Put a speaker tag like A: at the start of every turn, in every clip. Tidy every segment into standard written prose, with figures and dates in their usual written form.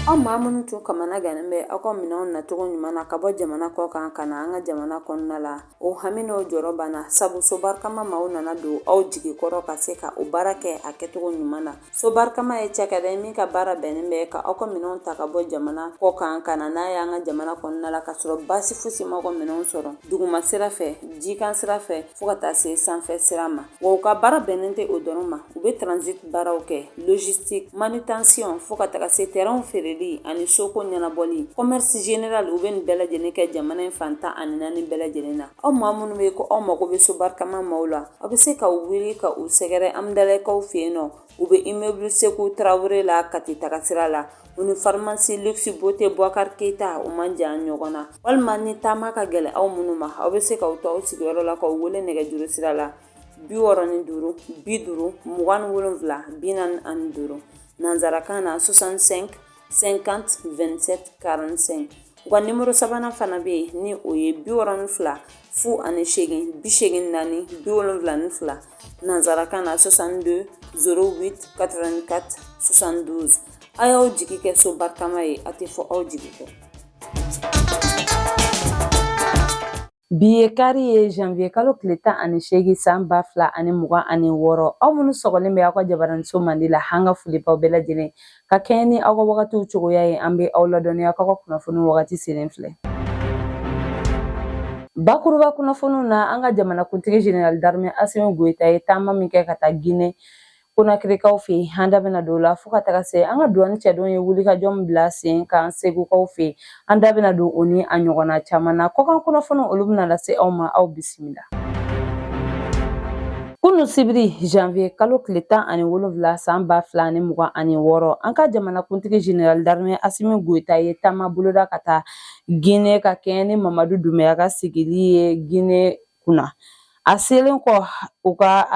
A: Aw maa minnu tun kamana gannen bɛ aw ka minɛnw nacogo ɲuman na ka bɔ jamana kɔ kan ka na an ka jamana kɔnɔna la, o hami n'o jɔrɔ banna, sabu so barikama maaw nana don aw jigi kɔrɔ ka se ka o baara kɛ a kɛcogo ɲuman na. So barikama ye cakɛda ye min ka baara bɛnnen bɛ ka aw ka minɛnw ta ka bɔ jamana kɔ kan ka na n'a ye an ka jamana kɔnɔna la, ka sɔrɔ baasi fosi m'aw ka minɛnw sɔrɔ duguma sira fɛ, jikan sira fɛ, fo ka taa se sanfɛ sira ma. Wa u ka baara bɛnnen tɛ o dɔrɔn ma, u bɛ transit baaraw kɛ, logistique, manutention, fo ka taga se terrain feereli ani soko ɲɛnabɔli, commerce général. U bɛ nin bɛɛ lajɛlen kɛ jamana in fan 14 bɛɛ lajɛlen na. Aw maa minnu bɛ ko aw mago bɛ so barikama maaw la, aw bɛ se ka wuli ka u sɛgɛrɛ Amudalayi fɛ yen nɔ. U bɛ immeuble Seku Tarawele la, Kati taga sira la. U ni pharmacie Luxe Beauté Boubacar Keita, u man jan ɲɔgɔn na. Walima ni taama ka gɛlɛn aw minnu ma, aw bɛ se k'aw to aw sigiyɔrɔ la k'aw wele nɛgɛjuru sira la 65 50 27 45, nansarakan na 65 50 27 45. U ka nimoro sabanan fana bɛ yen, ni o ye 62 08 84 72, nansarakan na 62 08 84 72. A y'aw jigi kɛ so barikama ye, a tɛ fɔ aw jigi kɔ.
B: Bi ye kari ye, janvier kalo tile 18, san 2026. Aw minnu sɔgɔlen bɛ aw ka jabaraniso mandi la, an ka foli b'aw bɛɛ lajɛlen. Ka kɛɲɛ ni aw ka wagatiw cogoya ye, an bɛ aw ladɔnniya k'aw ka kunnafoni wagati selen filɛ. Bakuruba kunnafoniw na, an ka jamanakuntigi général d'armée Asimi Goyita ye taama min kɛ ka taa Guinée Konakirikaw fɛ yen, an da bɛna don o la, fo ka taga se an ka duwani cɛdenw ye wulikajɔ min bila sen kan Segukaw fɛ yen, an da bɛna don o ni a ɲɔgɔnna caman na. Kɔkan kunnafoni, olu bɛna lase aw ma. Aw bisimila. Kunu sibiri, janvier kalo tile 17, san 2026, an ka jamanakuntigi général d'armée Asimi Goyita ye taama boloda ka taa Guinée, ka kɛɲɛ ni Mamadu Dunbuya ka sigili ye Guinée kunna. A selen kɔ u ka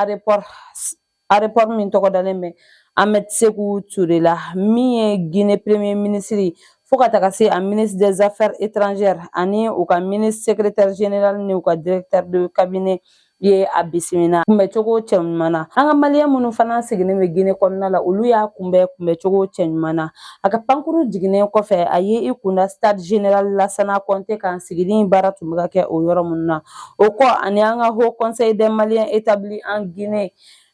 B: aéroport min tɔgɔ dalen bɛ Ahmed Sekou Touré la, min ye Guinée premier ministre, fo ka taga se a ministre des affaires étrangères ani u ka ministre secrétaire général ni u ka directeur de cabinet ye a bisimila kunbɛcogo cɛɲuman na. An ka maliyɛn minnu fana sigilen bɛ Guinée kɔnɔna la, olu y'a kunbɛn kunbɛcogo cɛɲuman na. A ka pankuru jiginnen kɔfɛ, a ye i kunda stade général Lassana Conté kan, sigili baara tun bɛ ka kɛ o yɔrɔ minnu na. O kɔ, ani an ka haut conseil des maliens établis en Guinée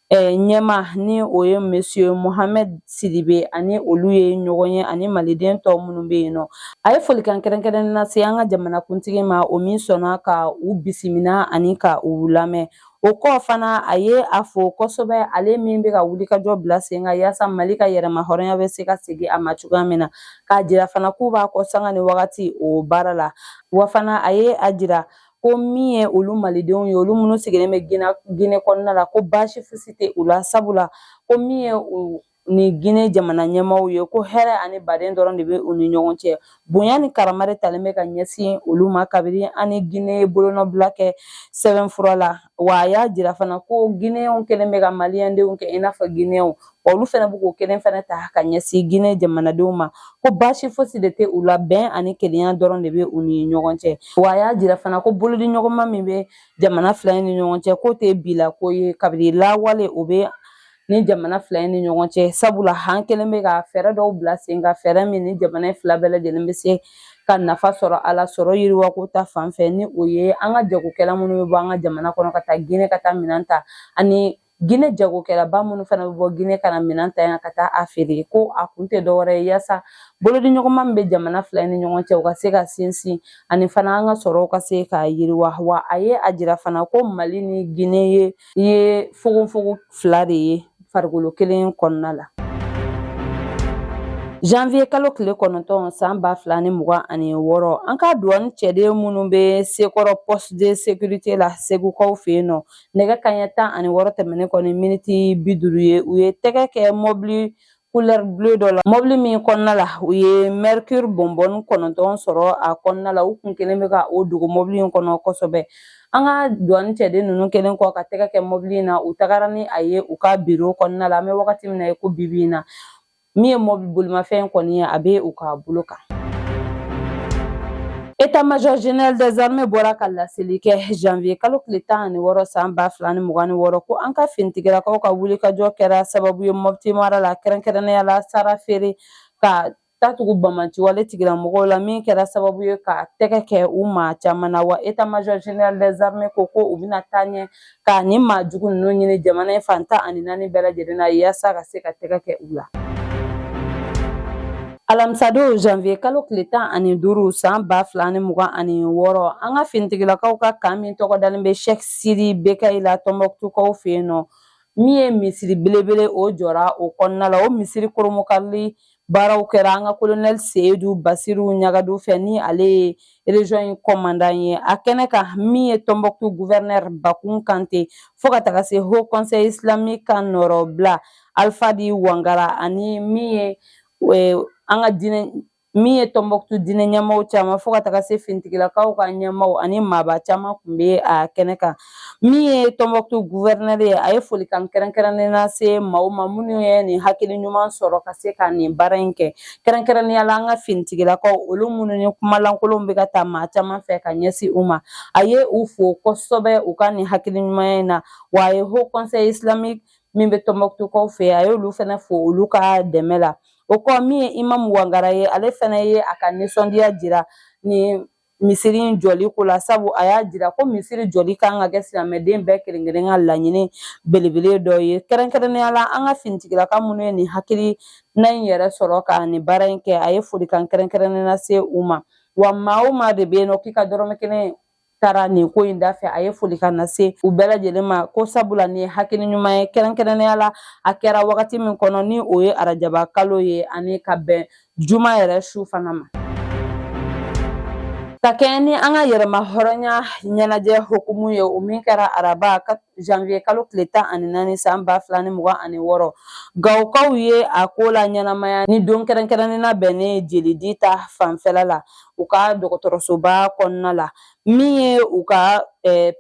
B: ɲɛma, ni o ye monsieur Mohamed Sidibe, ani olu ye ɲɔgɔn ye, ani maliden tɔ minnu bɛ yen nɔ. A ye folikan kɛrɛnkɛrɛnnen lase an ka jamanakuntigi ma, o min sɔnna ka u bisimila ani ka u lamɛn. O kɔ fana, a ye a fo kosɛbɛ, ale min bɛ ka wulikajɔ bila sen kan yaasa Mali ka yɛrɛma hɔrɔnya bɛ se ka segin a ma cogoya min na, k'a jira fana k'u b'a kɔ sanga ni wagati o baara la. Wa fana, a ye a jira ko min ye olu malidenw ye, olu minnu sigilen bɛ Guinée kɔnɔna la, ko baasi fosi tɛ u la, sabula ko min ye u ni Guinée jamana ɲɛmaaw ye, ko hɛrɛ ani baden dɔrɔn de bɛ u ni ɲɔgɔn cɛ. Bonya ni karama de talen bɛ ka ɲɛsin olu ma kabini an ni Guinée bolonɔbila kɛ sɛbɛnfura la. Wa a y'a jira fana ko Guinéenw kɛlen bɛ ka maliyɛndenw kɛ i n'a fɔ Guinéenw, wa olu fana bɛ k'o kelen fana ta ka ɲɛsin Guinée jamanadenw ma, ko baasi fosi de tɛ u la, bɛn ani kelenya dɔrɔn de bɛ u ni ɲɔgɔn cɛ. Wa a y'a jira fana ko bolodiɲɔgɔnma min bɛ jamana fila in ni ɲɔgɔn cɛ, k'o tɛ bi la ko ye, kabini lawale o bɛ ni jamana fila in ni ɲɔgɔn cɛ, sabula an kɛlen bɛ ka fɛɛrɛ dɔw bila sen kan, fɛɛrɛ min ni jamana fila bɛɛ lajɛlen bɛ se ka nafa sɔrɔ a la sɔrɔ yiriwako ta fan fɛ, ni o ye an ka jagokɛla minnu bɛ bɔ an ka jamana kɔnɔ ka taa Guinée ka taa minɛn ta, ani Guinée jagokɛlaba minnu fana bɛ bɔ Guinée ka na minɛn ta yan ka taa a feere. Ko a kun tɛ dɔwɛrɛ ye yaasa bolodiɲɔgɔnma min bɛ jamana fila in ni ɲɔgɔn cɛ, u ka se ka sinsin, ani fana an ka sɔrɔw ka se ka yiriwa. Wa a ye a jira fana ko Mali ni Guinée ye fogonfogon fila de ye farikolo kelen kɔnɔna la. Janvier kalo tile 9, san 2026, an ka duwani cɛden minnu bɛ Sekɔrɔ poste de sécurité la Segukaw fɛ yen nɔ, nɛgɛ kanɲɛ 16 tɛmɛnen kɔ ni miniti 50 ye, u ye tɛgɛ kɛ mɔbili couleur bleu dɔ la, mɔbili min kɔnɔna la u ye mercure bonbonne 9 sɔrɔ a kɔnɔna la. U kun kelen bɛ ka o dogo mɔbili in kɔnɔ kosɛbɛ. An ka duwani cɛden ninnu kɛlen kɔ ka tɛgɛ kɛ mɔbili in na, u tagara ni a ye u ka biro kɔnɔna la. An bɛ wagati min na i ko bi bi in na, min ye mɔbili bolimafɛn kɔni ye, a bɛ u ka bolo kan. État-major général des armées bɔra ka laseli kɛ janvier kalo tile 16, san 2026, ko an ka finitigilakaw ka wulikajɔ kɛra sababu ye Mopti mara la, kɛrɛnkɛrɛnnenya la Sarafere ka ta tugu banbaanciwale tigilamɔgɔw la, min kɛra sababu ye ka tɛgɛ kɛ u maa caman na. Wa état major général des armées ko ko u bɛna taa ɲɛ ka nin maa jugu ninnu ɲini jamana in fan 14 bɛɛ lajɛlen na, yaasa ka se ka tɛgɛ kɛ u la. Alamisadon janvier kalo tile 15 san 2026, an ka finitigilakaw ka camp min tɔgɔ dalen bɛ Cheikh Sidi Bekayi la Tɔnbɔkutukaw fɛ yen nɔ, min ye misiri belebele o jɔra o kɔnɔna la, o misiri koromokarili baaraw kɛra an ka kolonɛli Seyidu Basiru Ɲagadu fɛ, ni ale ye région in commandant ye. A kɛnɛ kan, min ye Tɔnbɔkutu gouverneur Bakun Kante, fo ka taga se Haut Conseil islamique ka nɔrɔbila Alfadi Wangara, ani min ye an ka diinɛ, min ye Tɔnbɔkutu diinɛ ɲɛmaaw caman, fo ka taga se finitigilakaw ka ɲɛmaaw ani maaba caman tun bɛ a kɛnɛ kan. Min ye Tɔnbɔkutu gouverneur ye, a ye folikan kɛrɛnkɛrɛnnen lase maaw ma minnu ye nin hakili ɲuman sɔrɔ ka se ka nin baara in kɛ, kɛrɛnkɛrɛnnenya la an ka finitigilakaw, olu minnu ni kumalankolonw bɛ ka ta maa caman fɛ ka ɲɛsin u ma. A ye u fo kosɛbɛ u ka nin hakili ɲumanya in na. Wa a ye Haut Conseil islamique min bɛ Tɔnbɔkutukaw fɛ, a ye olu fana fo olu ka dɛmɛ la. O kɔ, min ye Imam Wangara ye, ale fana ye a ka nisɔndiya jira nin misiri in jɔli ko la, sabu a y'a jira ko misiri jɔli kan ka kɛ silamɛden bɛɛ kelen kelen ka laɲini belebele dɔ ye, kɛrɛnkɛrɛnnenya la an ka finitigilaka minnu ye nin hakilina in yɛrɛ sɔrɔ ka nin baara in kɛ. A ye folikan kɛrɛnkɛrɛnnen lase u ma. Wa maa o maa de bɛ yen nɔ k'i ka dɔrɔmɛ kelen taara nin ko in da fɛ, a ye folikan lase u bɛɛ lajɛlen ma, ko sabula nin ye hakili ɲuman ye, kɛrɛnkɛrɛnnenya la a kɛra wagati min kɔnɔ, ni o ye arajaba kalo ye ani ka bɛn juma yɛrɛ su fana ma. Ka kɛɲɛ ni an ka yɛrɛma hɔrɔnya ɲɛnajɛ hukumu ye, o min kɛra araba janvier kalo tile 14 san 2026, Gawokaw ye a ko la ɲɛnamaya ni don kɛrɛnkɛrɛnnen labɛnnen jelidi ta fanfɛla la u ka dɔgɔtɔrɔsoba kɔnɔna la. Min ye u ka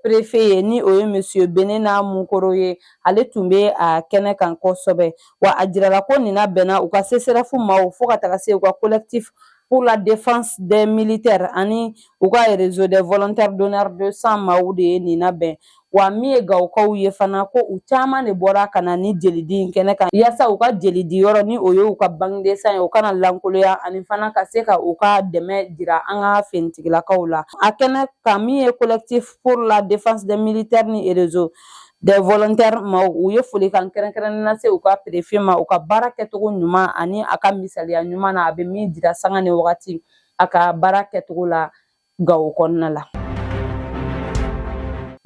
B: préfet ye, ni o ye monsieur Benena Mukoro ye, ale tun bɛ a kɛnɛ kan kosɛbɛ. Wa a jirala ko nin bɛnna u ka CSRéf maaw, fo ka taga se u ka collectif pour la défense des militaires ani u ka réseau des volontaires donneurs de sang maaw de ye nin labɛn. Wa min ye Gawokaw ye fana, ko u caman de bɔra ka na ni jelidi in kɛnɛ kan, yaasa u ka jelidi yɔrɔ, ni o ye u ka banque de sang ye, u kana lankoloya, ani fana ka se ka u ka dɛmɛ jira an ka finitigilakaw la. A kɛnɛ kan, min ye collectif pour la défense des militaires ni réseau des volontaires maaw, u ye folikan kɛrɛnkɛrɛnnen lase u ka préfet ma, u ka baara kɛcogo ɲuman ani a ka misaliya ɲuman na, a bɛ min jira sanga ni wagati a ka baara kɛcogo la Gawo kɔnɔna la.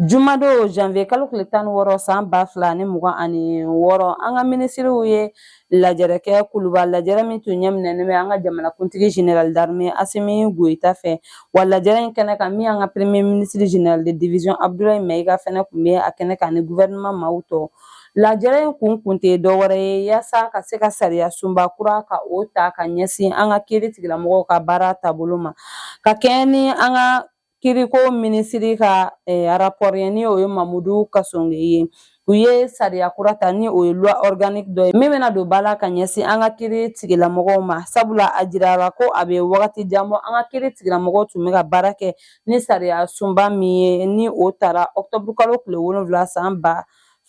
B: Jumadon janvier kalo tile 16 san 2026, an ka minisiriw ye lajɛrɛ kɛ Kuluba, lajɛrɛ min tun ɲɛminɛnen bɛ an ka jamanakuntigi général d'armée Asimi Goyita fɛ. Wa lajɛrɛ in kɛnɛ kan, min y'an ka premier ministre général de division Abdoulaye Mayiga fɛnɛ tun bɛ a kɛnɛ kan ni gouvernement maaw tɔ. Lajɛrɛ in kun tɛ dɔwɛrɛ ye yaasa ka se ka sariya sunba kura ka o ta ka ɲɛsin an ka kiiri tigilamɔgɔw ka baara taabolo ma, ka kɛɲɛ ni an ka kiriko minisiri ka rapport ye, ni o ye Mamudu Kasɔnge ye. U ye sariya kura ta, ni o ye loi organique dɔ ye min bɛna don ba la ka ɲɛsin an ka kiiri tigilamɔgɔw ma, sabula a jirala ko a bɛ wagati jan bɔ an ka kiiri tigilamɔgɔw tun bɛ ka baara kɛ ni sariya sunba min ye, ni o tara octobre kalo tile 7 san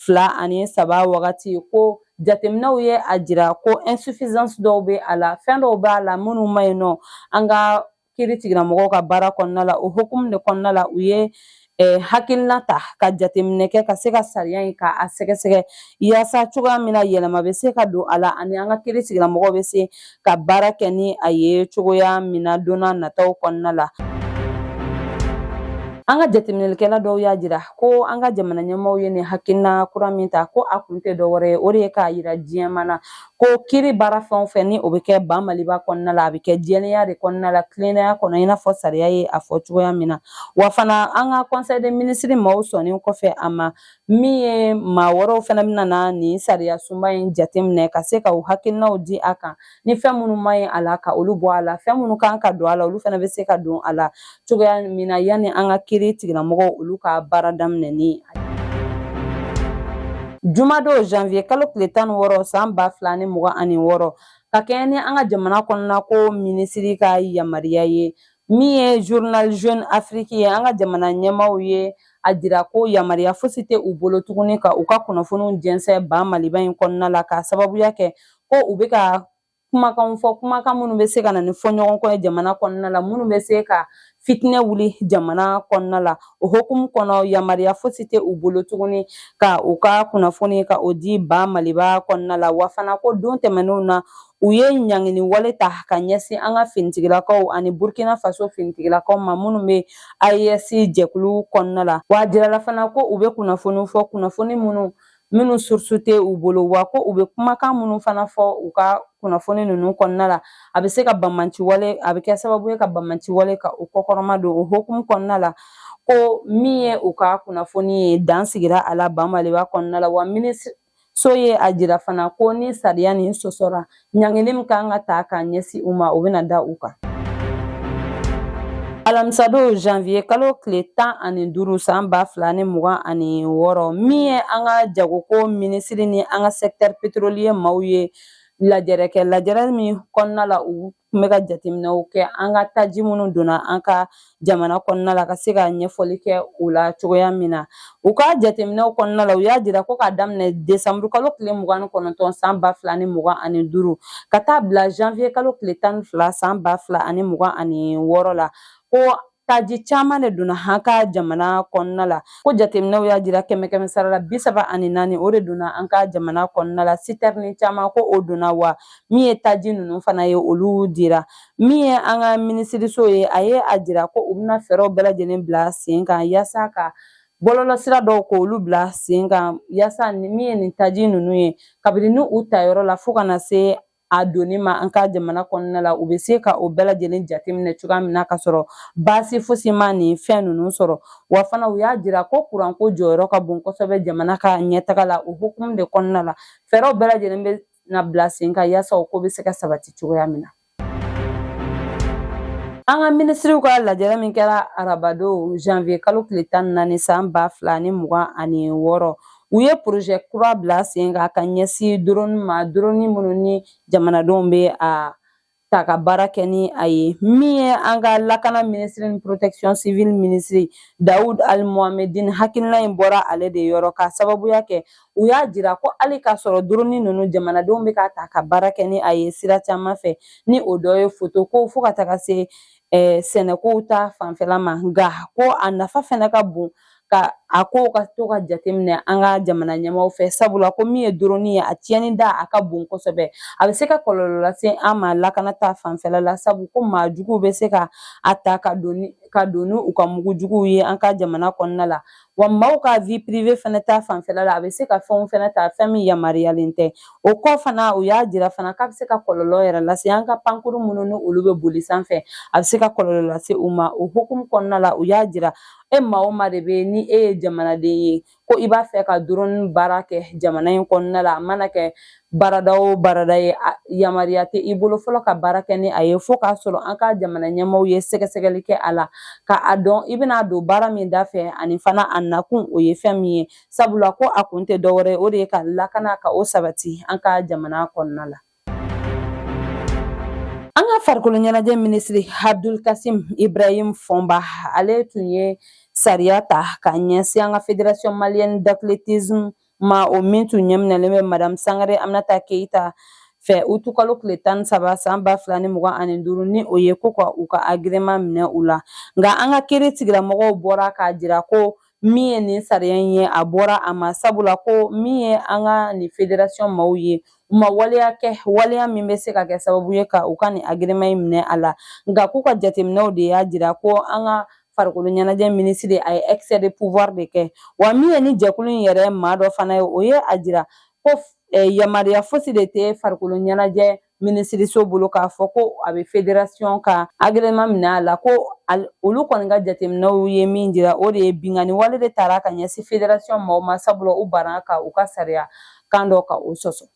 B: 2003 wagati, ko jateminɛw ye a jira ko insuffisance dɔw bɛ a la, fɛn dɔw b'a la minnu ma ɲi nɔ an ka kiiri tigilamɔgɔw ka baara kɔnɔna la. O hukumu de kɔnɔna la, u ye hakilina ta ka jateminɛ kɛ ka se ka sariya in ka a sɛgɛsɛgɛ, yaasa cogoya min na yɛlɛma bɛ se ka don a la ani an ka kiiri tigilamɔgɔw bɛ se ka baara kɛ ni a ye cogoya min na don nataw kɔnɔna la. An ka jateminɛlikɛla dɔw y'a jira ko an ka jamana ɲɛmaaw ye nin hakilina kura min ta, ko a kun tɛ dɔwɛrɛ ye, o de ye k'a yira diɲɛmaa na ko kiiri baara fɛn o fɛn ni o bɛ kɛ ba Maliba kɔnɔna la, a bɛ kɛ jɛlenya de kɔnɔna la, tilennenya kɔnɔ, i n'a fɔ sariya ye a fɔ cogoya min na. Wa fana an ka conseil des ministres maaw sɔnnen kɔfɛ a ma, min ye maa wɛrɛw fana bɛna na nin sariya sunba in jateminɛ ka se ka u hakilinaw di a kan, ni fɛn minnu man ɲi a la ka olu bɔ a la, fɛn minnu kan ka don a la, olu fana bɛ se ka don a la cogoya min na, yanni an ka kiiri tigilamɔgɔw olu ka baara daminɛ. Ni jumadon janvier kalo tile 16 san 2026, ka kɛɲɛ ni an ka jamana kɔnɔna ko minisiri ka yamaruya ye, min ye journal Jeune Afrique ye, an ka jamana ɲɛmaaw ye a jira ko yamaruya fosi tɛ u bolo tuguni ka u ka kunnafoniw jɛnsɛn ba Maliba in kɔnɔna la, k'a sababuya kɛ ko u bɛ ka Kumakanw fɔ, kumakan minnu bɛ se ka na ni fɔɲɔgɔnkɔ ye jamana kɔnɔna la, minnu bɛ se ka fitinɛ wuli jamana kɔnɔna la. O hukumu kɔnɔ, yamaruya fosi tɛ u bolo tuguni ka u ka kunnafoni ka o di ba Maliba kɔnɔna la. Wa fana ko don tɛmɛnenw na, u ye ɲangini wale ta ka ɲɛsin an ka finitigilakaw ani Burkina Faso finitigilakaw ma minnu bɛ AES jɛkulu kɔnɔna la. Wa a jirala fana ko u bɛ kunnafoniw fɔ, kunnafoni minnu source tɛ u bolo, wa ko u bɛ kumakan minnu fana fɔ u ka kunnafoni ninnu kɔnɔna la, a bɛ se ka banbanci wale, a bɛ kɛ sababu ye ka banbanci wale ka o kɔkɔrɔma don. O hukumu kɔnɔna la, ko min ye u ka kunnafoni ye, dan sigira a la ba Maliba kɔnɔna la. Wa minisiriso ye a jira fana ko ni sariya nin sɔsɔra, ɲangili min kan ka ta ka ɲɛsin u ma, o bɛna da u kan. Alamisadon janvier kalo tile 15 san 2026, min ye an ka jagoko minisiri ni an ka secteur pétrolier maaw ye lajɛrɛ kɛ, lajɛrɛ min kɔnɔna la u tun bɛ ka jateminɛw kɛ an ka taji minnu donna an ka jamana kɔnɔna la, ka se ka ɲɛfɔli kɛ u la cogoya min na. U ka jateminɛw kɔnɔna la, u y'a jira ko k'a daminɛ desanburu kalo tile 29 san 2025 ka taa bila janvier kalo tile 12 san 2026 la, ko taji caman de donna an ka jamana kɔnɔna la. Ko jateminɛw y'a jira kɛmɛ kɛmɛ sara la, 34, o de donna an ka jamana kɔnɔna la. Sitɛrini caman, ko o donna, wa min ye taji ninnu fana ye, olu dira. Min ye an ka minisiriso ye, a ye a jira ko u bɛna fɛɛrɛw bɛɛ lajɛlen bila sen kan yaasa ka bɔlɔlɔsira dɔw k'olu bila sen kan, yaasa min ye nin taji ninnu ye, kabini ni u ta yɔrɔ la fo ka na se a donni ma an ka jamana kɔnɔna la, u bɛ se ka o bɛɛ lajɛlen jateminɛ cogoya min na ka sɔrɔ baasi fosi ma nin fɛn ninnu sɔrɔ. Wa fana u y'a jira ko kuranko jɔyɔrɔ ka bon kosɛbɛ jamana ka ɲɛtaga la. O hukumu de kɔnɔna la, fɛɛrɛw bɛɛ lajɛlen bɛ na bila sen kan yaasa o ko bɛ se ka sabati cogoya min na. An ka minisiriw ka lajɛrɛ min kɛra arabadon janvier kalo tile 14 san 2026, u ye projet kura bila sen kan ka ɲɛsin drone ma, drone minnu ni jamanadenw bɛ a ta ka baara kɛ ni a ye. Min ye an ka lakana minisiri ni protection civile minisiri Dawud Al Mohamedine, hakilina in bɔra ale de yɔrɔ, ka sababuya kɛ u y'a jira ko hali k'a sɔrɔ drone ninnu jamanadenw bɛ ka ta ka baara kɛ ni a ye sira caman fɛ, ni o dɔ ye foto ko fo ka taga se sɛnɛkow ta fanfɛla ma, nka ko a nafa fɛnɛ ka bon ka a ko ka to ka jateminɛ an ka jamana ɲɛmaaw fɛ, sabula ko min ye drone ye, a tiɲɛni da a ka bon kosɛbɛ, a bɛ se ka kɔlɔlɔ lase an ma lakana ta fanfɛla la, sabu ko maa juguw bɛ se ka a ta ka don ni u ka mugu juguw ye an ka jamana kɔnɔna la. Wa maaw ka vie privée fɛnɛ ta fanfɛla la, a bɛ se ka fɛnw fɛnɛ ta, fɛn min yamaruyalen tɛ. O kɔ fana, u y'a jira fana k'a bɛ se ka kɔlɔlɔ yɛrɛ lase an ka pankuru minnu ni olu bɛ boli sanfɛ, a bɛ se ka kɔlɔlɔ lase u ma. O hukumu kɔnɔna la, u y'a jira e maa o maa de bɛ ni e ye jamanaden ye, ko i b'a fɛ ka drone baara kɛ jamana in kɔnɔna la, a mana kɛ baarada o baarada ye, yamaruya tɛ i bolo fɔlɔ ka baara kɛ ni a ye fo k'a sɔrɔ an ka jamana ɲɛmaaw ye sɛgɛsɛgɛli kɛ a la ka a dɔn i bɛna don baara min da fɛ, ani fana a nakun o ye fɛn min ye, sabula ko a kun tɛ dɔwɛrɛ ye, o de ye ka lakana ka o sabati an ka jamana kɔnɔna la. An ka farikolo ɲɛnajɛ minisiri Abdul Kasim Ibrahim Fɔnba, ale tun ye sariya ta ka ɲɛsin an ka Fédération malienne d'athlétisme ma, o min tun ɲɛminɛlen bɛ Madame Sangare Aminata Keyita fɛ, utukalo tile 13 san 2025, ni o ye ko ka u ka agrément minɛ u la. Nka an ka kiiri tigilamɔgɔw bɔra k'a jira ko min ye nin sariya in ye, a bɔra a ma, sabula ko min ye an ka nin fédération maaw ye, u ma waleya kɛ, waleya min bɛ se ka kɛ sababu ye ka u ka nin agrément in minɛ a la. Nka k'u ka jateminɛw de y'a jira ko an ka farikolo ɲɛnajɛ minisiri, a ye excès de pouvoir de kɛ. Wa min ye ni jɛkulu in yɛrɛ maa dɔ fana ye, o ye a jira ko yamaruya fosi de tɛ farikolo ɲɛnajɛ minisiriso bolo k'a fɔ ko a bɛ fédération ka agrément minɛ a la. Ko olu kɔni ka jateminɛw ye min jira, o de ye binkanni wale de taara ka ɲɛsin fédération maaw ma, sabula u banna ka u ka sariya kan dɔ ka o sɔsɔ.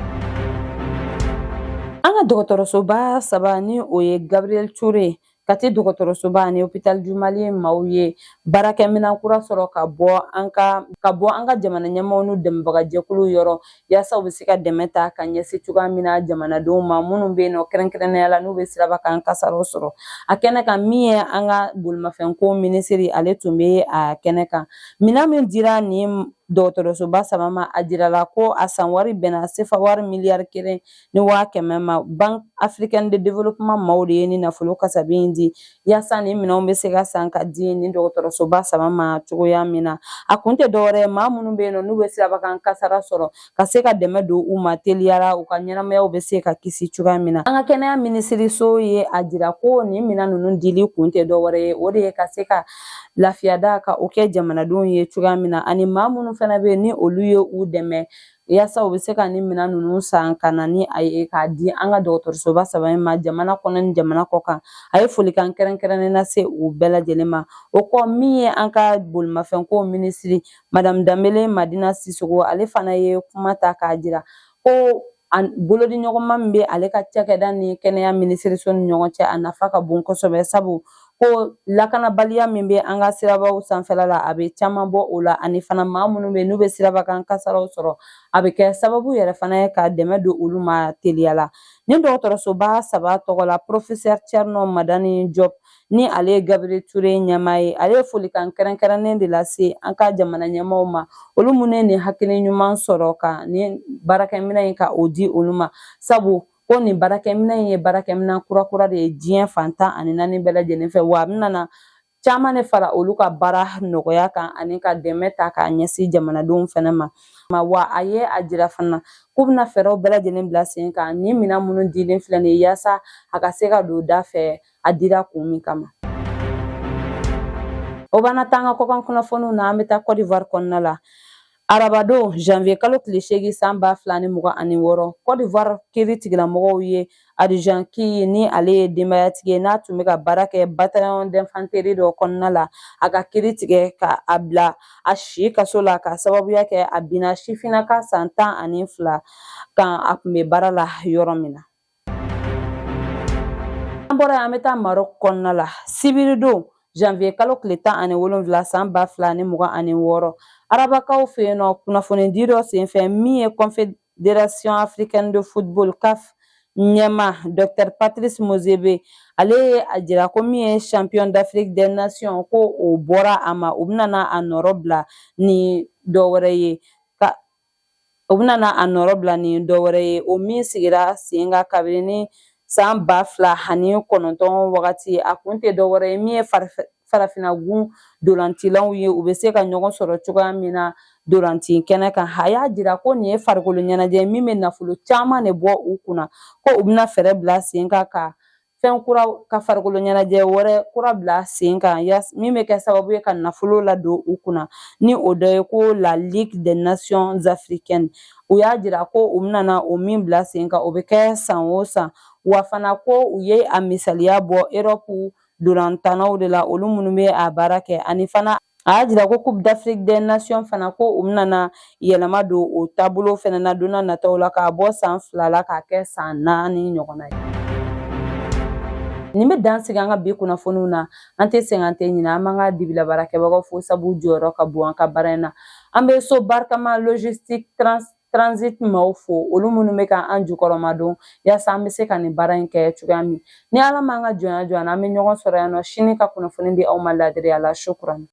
B: An ka dɔgɔtɔrɔsoba saba, ni o ye Gabriel Touré, Kati dɔgɔtɔrɔsoba ani Hôpital du Mali maaw ye baarakɛminɛn kura sɔrɔ ka bɔ an ka jamana ɲɛmaaw n'u dɛmɛbagajɛkuluw yɔrɔ, yaasa u bɛ se ka dɛmɛ ta ka ɲɛsin cogoya min na jamanadenw ma minnu bɛ yen nɔ, kɛrɛnkɛrɛnnenya la n'u bɛ siraba kan kasaraw sɔrɔ. A kɛnɛ kan, min ye an ka bolimafɛnko minisiri, ale tun bɛ a kɛnɛ kan. Minɛn min dira nin dɔgɔtɔrɔsoba saba ma, a jirala ko a san wari bɛnna sefa wari miliyari 1 ni 100 000 ma. Banque africaine de développement maaw de ye ni nafolo kasabi in di yaasa nin minɛnw bɛ se ka san ka di nin dɔgɔtɔrɔsoba saba ma cogoya min na. A kun tɛ dɔwɛrɛ ye, maa minnu bɛ yen nɔ n'u bɛ sirabakan kasara sɔrɔ, ka se ka dɛmɛ don u ma teliyara, u ka ɲɛnamayaw bɛ se ka kisi cogoya min na. An ka kɛnɛya minisiriso ye a jira ko nin minɛn ninnu dili kun tɛ dɔwɛrɛ ye, o de ye ka se ka lafiyada ka o kɛ jamanadenw ye cogoya min na, ani maa minnu fana bɛ yen ni olu ye u dɛmɛ yaasa u bɛ se ka nin minɛn ninnu san ka na ni a ye k'a di an ka dɔgɔtɔrɔsoba saba in ma jamana kɔnɔ ni jamana kɔ kan. A ye folikan kɛrɛnkɛrɛnnen lase u bɛɛ lajɛlen ma. O kɔ, min ye an ka bolimafɛnko minisiri Madame Danbele Madina Sisoko, ale fana ye kuma ta k'a jira ko bolodiɲɔgɔnma min bɛ ale ka cakɛda ni kɛnɛya minisiriso ni ɲɔgɔn cɛ, a nafa ka bon kosɛbɛ, sabu ko lakanabaliya min bɛ an ka sirabaw sanfɛla la, a bɛ caman bɔ o la, ani fana maa minnu bɛ n'u bɛ sirabakan kasaraw sɔrɔ, a bɛ kɛ sababu yɛrɛ fana ye ka dɛmɛ don olu ma teliya la. Nin dɔgɔtɔrɔsoba saba tɔgɔ la, professeur Thierno Madani Diop, ni ale ye Gabriel Touré ɲɛmaa ye, ale ye folikan kɛrɛnkɛrɛnnen de lase an ka jamana ɲɛmaaw ma, olu minnu ye nin hakili ɲuman sɔrɔ ka nin baarakɛminɛn in ka o di olu ma, sabu ko nin baarakɛminɛn in ye baarakɛminɛn kurakura de ye diɲɛ fan 14 bɛɛ lajɛlen fɛ, wa a bɛna na caman de fara olu ka baara nɔgɔya kan ani ka dɛmɛ ta k'a ɲɛsin jamanadenw fana ma. Wa a ye a jira fana k'u bɛna fɛɛrɛw bɛɛ lajɛlen bila sen kan nin minɛn minnu dilen filɛ nin ye, yaasa a ka se ka don da fɛ a dira kun min kama. O b'an na taa an ka kɔkan kunnafoniw na. An bɛ taa Côte d'Ivoire kɔnɔna la. Arabadon, janvier kalo tile 8 san 2026, Côte d'Ivoire kiiri tigilamɔgɔw ye Adjudant Ki, ni ale ye denbayatigi ye, n'a tun bɛ ka baara kɛ bataillon d'infanterie dɔ kɔnɔna la, a ka kiiri tigɛ ka a bila a si kaso la, ka sababuya kɛ a binna sifinnaka san 12 kan, a tun bɛ baara la yɔrɔ min na. An bɔra yen, an bɛ taa Maroc kɔnɔna la. Sibiridon, janvier kalo tile 17 san 2026, arabakaw fɛ yen nɔ, kunnafonidi dɔ senfɛ, min ye Confédération africaine de football CAF ɲɛmaa Dr Patrice Motsepe, ale ye a jira ko min ye champion d'Afrique des nations, ko o bɔra a ma, u bɛna na a nɔrɔ bila ni dɔ wɛrɛ ye ka u bɛna na a nɔrɔ bila ni dɔ wɛrɛ ye, o min sigira sen kan kabini san 2009 wagati. A kun tɛ dɔ wɛrɛ ye, min ye farafinagun dolancilaw ye, u bɛ se ka ɲɔgɔn sɔrɔ cogoya min na dolanci kɛnɛ kan. A y'a jira ko nin ye farikolo ɲɛnajɛ min bɛ nafolo caman de bɔ u kunna, ko u bɛna fɛɛrɛ bila sen kan ka fɛn kura ka farikolo ɲɛnajɛ wɛrɛ kura bila sen kan min bɛ kɛ sababu ye ka nafolo ladon u kunna, ni o dɔ ye ko la Ligue des Nations africaines. U y'a jira ko u bɛna o min bila sen kan, o bɛ kɛ san o san. Wa fana ko u ye a misaliya bɔ Europe dolantannaw de la, olu minnu bɛ a baara kɛ. Ani fana a y'a jira ko Coupe d'Afrique des Nations fana, ko u bɛna yɛlɛma don o taabolo fana na don nataw la, k'a bɔ san 2 la k'a kɛ san 4 ɲɔgɔnna ye. Nin bɛ dan sigi an ka bi kunnafoniw na. An tɛ sɛgɛn, an tɛ ɲinɛ, an b'an ka dibila baarakɛbagaw fo, sabu jɔyɔrɔ ka bon an ka baara in na. An bɛ so barikama logistique transit maaw fo, olu minnu bɛ ka an jukɔrɔma don yaasa an bɛ se ka nin baara in kɛ cogoya min. Ni Ala m'an ka jɔnya jɔ an na, an bɛ ɲɔgɔn sɔrɔ yan nɔ sini ka kunnafoni di aw ma ladiriya la. Shukran.